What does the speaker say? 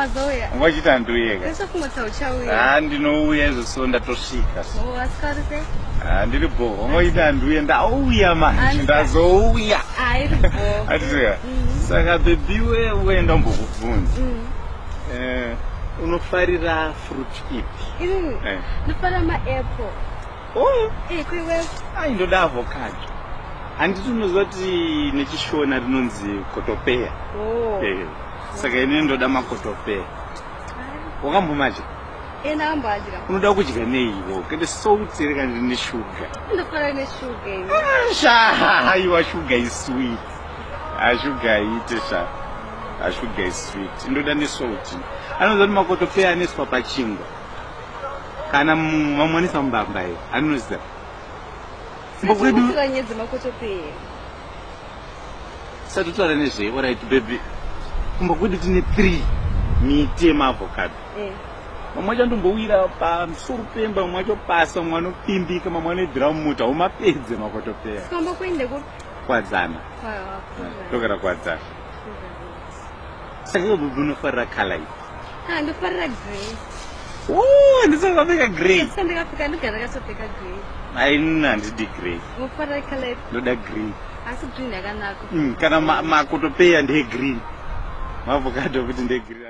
Wazouya. Ungachita nduyeka. Ndisafungotsa uchauya. Ah, ndinouya izvo ndatosvika. Oh, asikari sei? Ah, ndiri bho. Ungaita nduye ndauya manje Andika. ndazouya. Ah, iri bho. Atisika. Saka baby we uenda umbokubvunza. Eh, unofarira fruit ipi? Ini Eh. ndinofarira maapple. Oh, Eh, kuiwe. ai ndoda avocado. Handiti unoziva kuti nechishona rinonzi kotopeya. Oh. Eh. Saka ini ndoda makotopeya. Wakambomadya? Eh, ndakambadya. Unoda kudya neiwo? Kende salt here kana neshuga? Ndinofarira neshuga ini. Sha, aiwa shuga is sweet. Ah, shuga haiite sha. Ah, shuga is sweet. Ndoda nesalt. Anoziva kuti makotopeya anoiswa pachingwa. Kana mamwe anoiswa mubambayo. Anoziva. Kumba kwedu Sikufunga nyaya dzemakotopeya. satotaura nezvei. Alright baby. Kumba kwedu tine 3 miti yemaavocado. Eh. Mamwe acho andombowira pamusoro pemba, mamwe acho pasi, mamwe anopimbika, mamwe anoibvira mumuti. Haumapedze makotopeya. Sikomba kuende ku Kwadzana. kwa. Togara kwadzana. Saka iwe baby unofarira colour ipi? Ah, ndofarira grey. Oh, ndisakapfeka grey. Saka ndakapfeka ndogara ndakatopfeka grey. Aini handidi grey. Unofarira colour ipi? Ndoda green. Asi green yakanaka. Kana makotopeya ndeegreen. Maavocado kuti ndegreen.